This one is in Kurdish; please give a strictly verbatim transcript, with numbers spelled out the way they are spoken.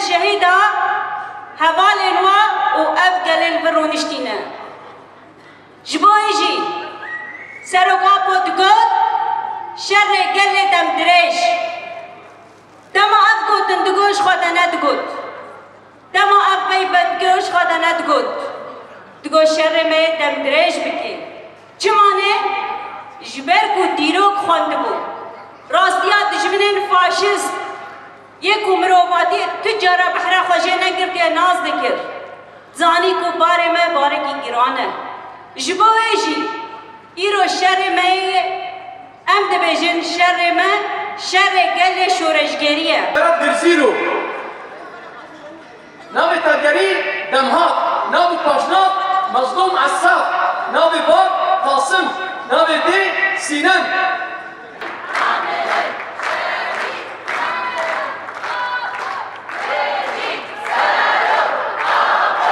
Şehîda hevalên we û ev gelê li vir rûniştîne. Ji bo wê jî Serok Apo digot, şerê gelê demdirêj. Dema ev gotin digot, ji xwe de nedigot. Dema ev peyve digot, ji xwe de nedigot. Digot, şerê me yê demdirêj bike. Çima ne? Ji ber ku dîrok xwendibû. Rastiya dijminên faşîst yê ku mirovatiyê tu cara behra xwe jê negirtiye nas dikir. Zanî ku barê me barekî giran e. Ji bo wê jî îro şerê me yê, em dibêjin şerê me, şerê gelê şoreşgerî ye. Berat Birzîro. Navê tevgerî Demhat. Navê paşnat Mezlûm Essaf. Navê bav Qasim. Navê dê Sînem.